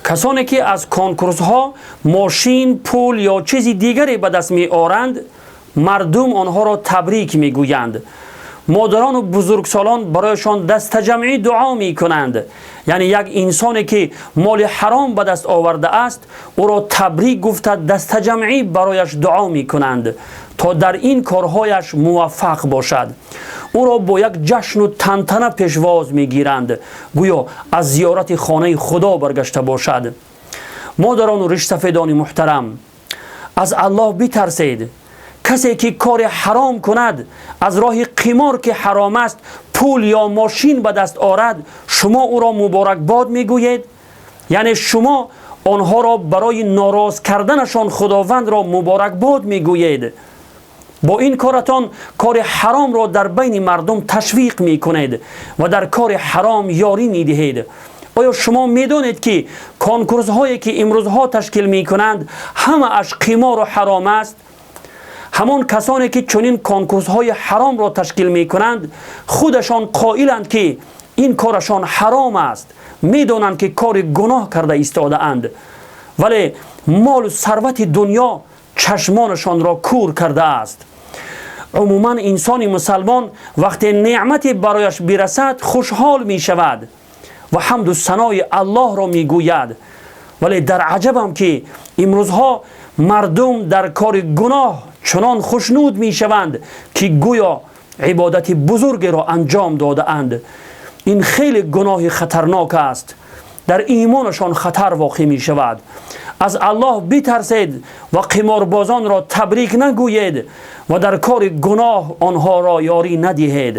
Касоне ки аз конкурсҳо мошин, пул ё чизи дигаре ба даст меоранд, мардум онҳоро табрик мегӯянд. Модарону бузургсолон барояшон дастаҷамъӣ дуо мекунанд. Яъне як инсоне ки моли ҳаром ба даст овардааст, ӯро табрик гуфта, дастаҷамъӣ барояш дуо мекунанд, то дар ин корҳояш муваффақ бошад. Ӯро бо як ҷашну тантана пешвоз мегиранд, гӯё аз зиёрати хонаи Худо баргашта бошад. Модарону ришсафедони муҳтарам, аз Аллоҳ битарсед. Касе ки кори ҳаром кунад, аз роҳи қимор, ки ҳаром аст, пул ё мошин ба даст орад, шумо ӯро муборакбод мегӯед. Яъне шумо онҳоро барои нороз карданашон Худовандро муборакбод мегӯед. Бо ин коратон кори ҳаромро дар байни мардум ташвиқ мекунед ва дар кори ҳаром ёрӣ медиҳед. Оё шумо медонед, ки конкурсҳое ки имрӯзҳо ташкил мекунанд, ҳамааш қимору ҳаром аст? Ҳамон касоне ки чунин конкурсҳои ҳаромро ташкил мекунанд, худашон қоиланд, ки ин корашон ҳаром аст. Медонанд, ки кори гуноҳ карда истодаанд, вале молу сарвати дунё чашмонашонро кур кардааст. Умуман, инсони мусалмон вақте неъмате барояш бирасад, хушҳол мешавад ва ҳамду санои Аллоҳро мегӯяд. Вале дар аҷабам, ки имрӯзҳо мардум дар кори гуноҳ чунон хушнуд мешаванд, ки гӯё ибодати бузургеро анҷом додаанд. Ин хеле гуноҳи хатарнок аст, дар имонашон хатар воқеъ мешавад. Аз Аллоҳ битарсед ва қиморбозонро табрик нагӯед ва дар кори гуноҳ онҳоро ёрӣ надиҳед.